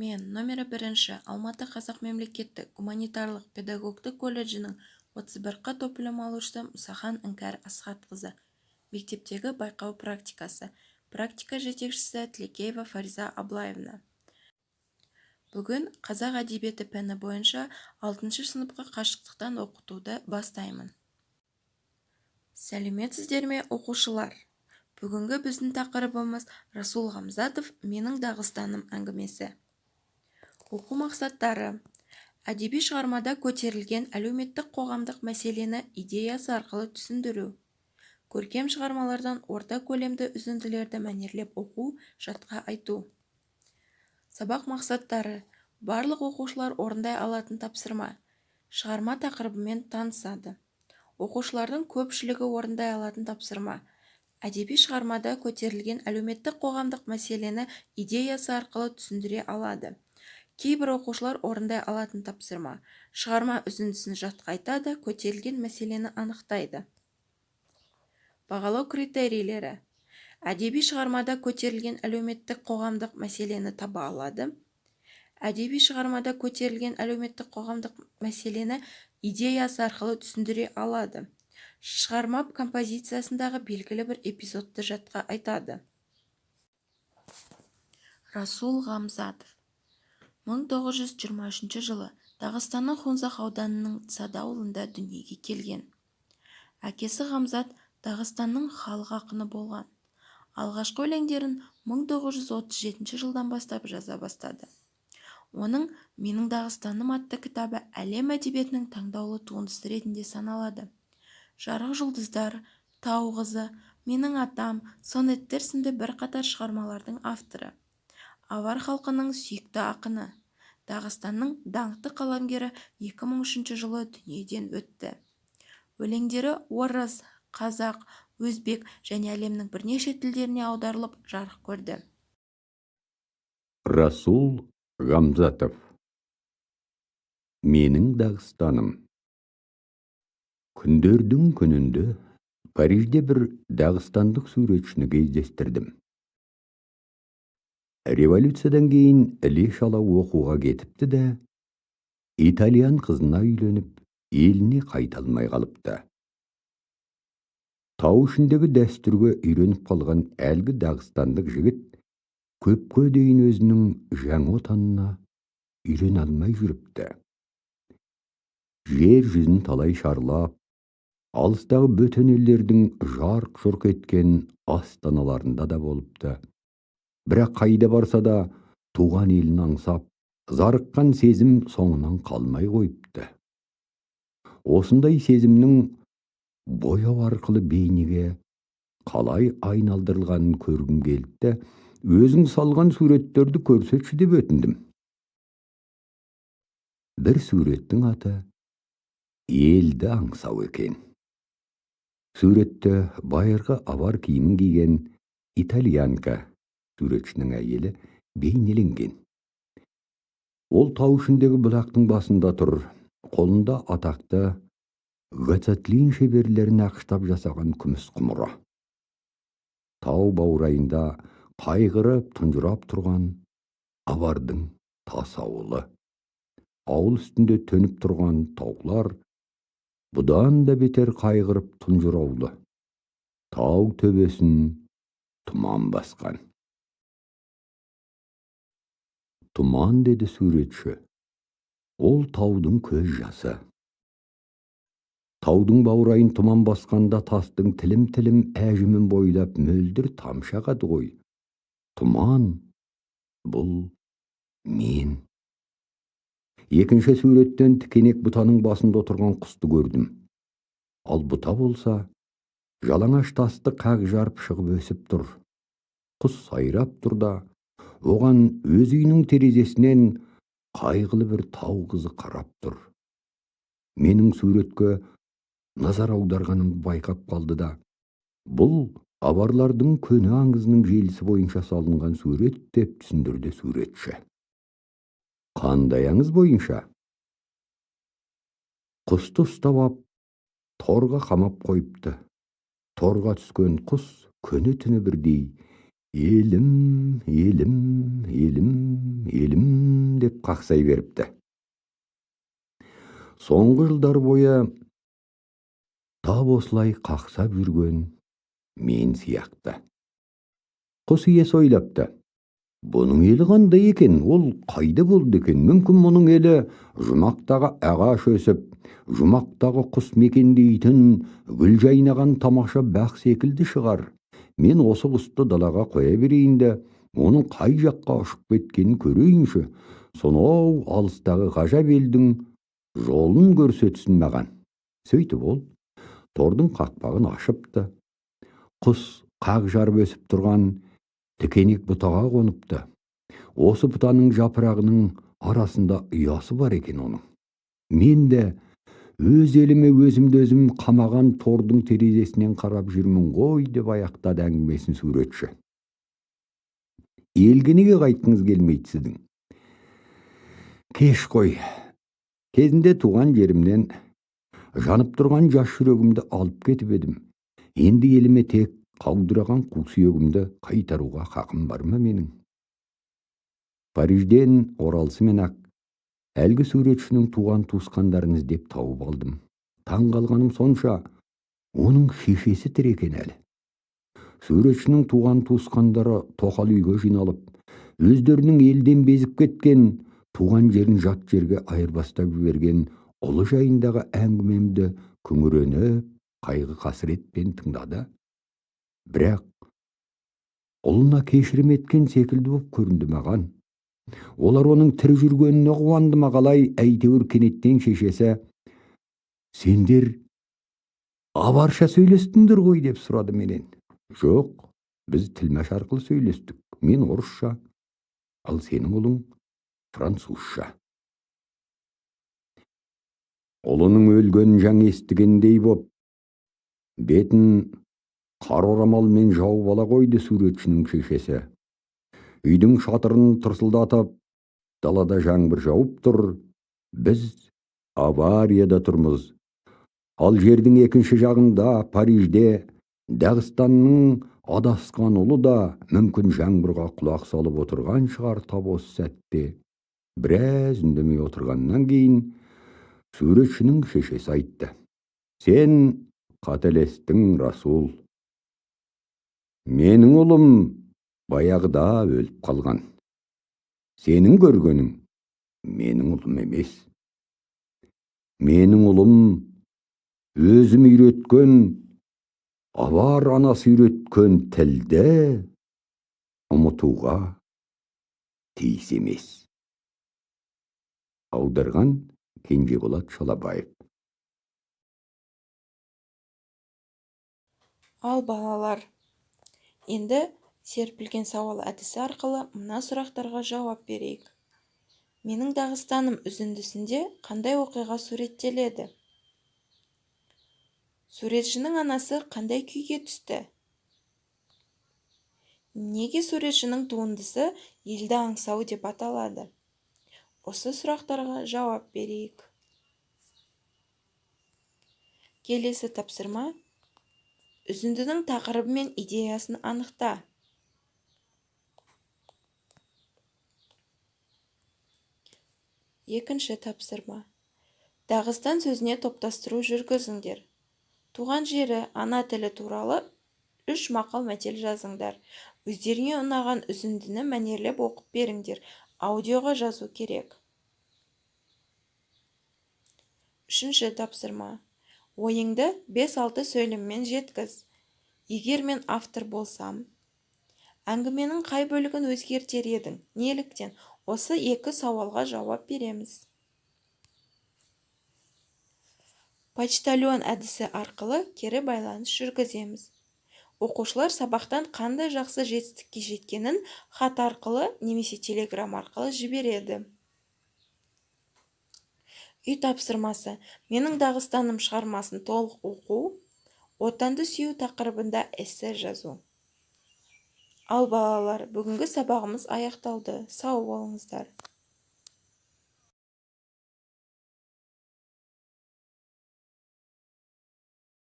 Мен нөмірі бірінші Алматы Қазақ мемлекеттік гуманитарлық педагогтік колледжінің 31 қ-топ білім алушысы Мұсахан Іңкәр Асхатқызы. Мектептегі байқау практикасы. Практика жетекшісі Тлекеева Фариза Абылаевна. Бүгін қазақ әдебиеті пәні бойынша алтыншы сыныпқа қашықтықтан оқытуды бастаймын. Сәлеметсіздер ме, оқушылар! Бүгінгі біздің тақырыбымыз Расул Ғамзатов «Менің Дағыстаным» әңгімесі. Оқу мақсаттары: әдеби шығармада көтерілген әлеуметтік-қоғамдық мәселені идеясы арқылы түсіндіру, көркем шығармалардан орта көлемді үзінділерді мәнерлеп оқу, жатқа айту. Сабақ мақсаттары: барлық оқушылар орындай алатын тапсырма. Шығарма тақырыбымен танысады. Оқушылардың көпшілігі орындай алатын тапсырма. Әдеби шығармада көтерілген әлеуметтік-қоғамдық мәселені идеясы арқылы түсіндіре алады. Кейбір оқушылар орындай алатын тапсырма. Шығарма үзіндісін жатқа айтады, көтерілген мәселені анықтайды. Бағалау критерийлері: әдеби шығармада көтерілген әлеуметтік-қоғамдық мәселені таба алады, әдеби шығармада көтерілген әлеуметтік-қоғамдық мәселені идеясы арқылы түсіндіре алады, шығарма композициясындағы белгілі бір эпизодты жатқа айтады. Расул Ғамзатов 1923 жылы Дағыстанның Хунзах ауданының Цада ауылында дүниеге келген. Әкесі Ғамзат Дағыстанның халық ақыны болған. Алғашқы өлеңдерін 1937 жылдан бастап жаза бастады. Оның «Менің Дағыстаным» атты кітабы әлем әдебиетінің таңдаулы туындысы ретінде саналады. «Жарық жұлдыздар», «Тау қызы», «Менің атам», сонеттер сынды бірқатар шығармалардың авторы. Авар халқының сүйікті ақыны, Дағыстанның даңқты қаламгері 2003 жылы дүниеден өтті. Өлеңдері орыс, қазақ, өзбек және әлемнің бірнеше тілдеріне аударылып жарық көрді. Расул Ғамзатов. «Менің Дағыстаным». Күндердің күнінде Парижде бір дағыстандық суретшіні кездестірдім. Революциядан кейін іле-шала оқуға кетіпті де, итальян қызына үйленіп, еліне қайта алмай қалыпты. Тау ішіндегі дәстүрге үйреніп қалған әлгі дағыстандық жігіт көпке дейін өзінің жаңа отанына үйрене алмай жүріпті. Жер жүзін талай шарлап, алыстағы бөтен елдердің жарқ-жұрқ еткен астаналарында да болыпты. Бірақ қайда барса да туған елін аңсап, зарыққан сезім соңынан қалмай қойыпты. Осындай сезімнің бояу арқылы бейнеге қалай айналдырылғанын көргім келді. Өзің салған суреттерді көрсетші деп өтіндім. Бір суреттің аты «Елді аңсау» екен. Суретте байырғы авар киімін киген итальянка, суретшінің әйелі, бейнеленген. Ол тау ішіндегі бұлақтың басында тұр, қолында атақты Гацатлин шеберлері нақыштап жасаған күміс құмыра. Тау баурайында қайғырып, тұнжырап тұрған авардың тас ауылы. Ауыл үстінде төніп тұрған таулар бұдан да бетер қайғырып тұнжыраулы. Тау төбесін тұман басқан. «Тұман, – деді суретші, – ол таудың көз жасы. Таудың баурайын тұман басқанда тастың тілім-тілім әжімін бойлап мөлдір тамшы ағады ғой. Тұман – бұл мен». Екінші суреттен тікенек бұтаның басында отырған құсты көрдім. Ал бұта болса, жалаңаш тасты қақ жарып шығып өсіп тұр. Құс сайрап тұр да, оған өз үйінің терезесінен қайғылы бір тау қызы қарап тұр. Менің суретке назар аударғанымды байқап қалды да, «Бұл аварлардың көне аңызының желісі бойынша салынған сурет», – деп түсіндірді суретші. «Қандай аңыз бойынша?» «Құсты ұстап ап, торға қамап қойыпты. Торға түскен құс күні түні бірдей Елім, елім, елім, елім деп қақсай беріпті. Соңғы жылдар бойы тап осылай қақсап жүрген мен сияқты. Құс иесі ойлапты. Бұның елі қандай екен, ол қайда болды екен? Мүмкін мұның елі жұмақтағы ағаш өсіп, жұмақтағы құс мекендейтін гүл жайнаған тамаша бақ секілді шығар. Мен осы құсты далаға қоя берейін де, оның қай жаққа ұшып кеткенін көрейінші. Сонау алыстағы ғажап елдің жолын көрсетсін маған. Сөйтіп ол тордың қақпағын ашыпты. Құс қақ жарып өсіп тұрған тікенек бұтаға қоныпты. Осы бұтаның жапырағының арасында ұясы бар екен оның. Мен де өз еліме өзімді өзім қамаған тордың терезесінен қарап жүрмін ғой, деп аяқтады әңгімесін суретші. Елге неге қайтқыңыз келмейді сіздің? Кеш қой. Кезінде туған жерімнен жанып тұрған жас жүрегімді алып кетіп едім. Енді еліме тек қаудыраған қу сүйегімді қайтаруға хақым бар ма менің? Парижден оралсымен-ақ әлгі суретшінің туған туысқандарын іздеп тауып алдым. Таң қалғаным сонша, оның шешесі тірі екен әлі. Суретшінің туған туысқандары тоқал үйге жиналып, өздерінің елден безіп кеткен, туған жерін жат жерге айырбастап жіберген ұлы жайындағы әңгімемді күңіреніп, қайғы қасіретпен тыңдады. Бірақ ұлына кешірім еткен секілді боп көрінді маған. Олар оның тірі жүргеніне қуанды ма қалай, әйтеуір кенеттен шешесі, «Сендер аварша сөйлестіңдер ғой?» деп сұрады менен. Жоқ, біз тілмәш арқылы сөйлестік. Мен орысша, ал сенің ұлың французша. Ұлының өлгенін жаңа естігендей боп, бетін қар орамалмен жауып ала қойды суретшінің шешесі. Үйдің шатырын тырсылдатып, далада жаңбыр жауып тұр. Біз аварияда тұрмыз. Ал жердің екінші жағында, Парижде, Дағыстанның адасқан ұлы да мүмкін жаңбырға құлақ салып отырған шығар тап осы сәтте. Біраз үндемей отырғаннан кейін суретшінің шешесі айтты. Сен қателестің, Расул. Менің ұлым баяғыда өліп қалған. Сенің көргенің менің ұлым емес. Менің ұлым өзім үйреткен, авар анасы үйреткен тілді ұмытуға тиіс емес. Аударған Кенжеболат Шалабаев. Ал балалар, енді серпілген сауал әдісі арқылы мына сұрақтарға жауап берейік. Менің Дағыстаным үзіндісінде қандай оқиға суреттеледі? Суретшінің анасы қандай күйге түсті? Неге суретшінің туындысы елді аңсау деп аталады? Осы сұрақтарға жауап берейік. Келесі тапсырма. Үзіндінің тақырыбы мен идеясын анықта. Екінші тапсырма. Дағыстан сөзіне топтастыру жүргізіңдер. Туған жері, ана тілі туралы 3 мақал мәтел жазыңдар. Өздеріңе ұнаған үзіндіні мәнерлеп оқып беріңдер. Аудиоға жазу керек. Үшінші тапсырма. Ойыңды 5-6 сөйлеммен жеткіз. Егер мен автор болсам, әңгіменің қай бөлігін өзгертер едің? Неліктен? Осы екі сауалға жауап береміз. Почтальон әдісі арқылы кері байланыс жүргіземіз. Оқушылар сабақтан қандай жақсы жетістікке жеткенін хат арқылы немесе телеграм арқылы жібереді. Үй тапсырмасы. Менің Дағыстаным шығармасын толық оқу, отанды сүю тақырыбында эссе жазу. Ал балалар, бүгінгі сабағымыз аяқталды. Сау болыңыздар.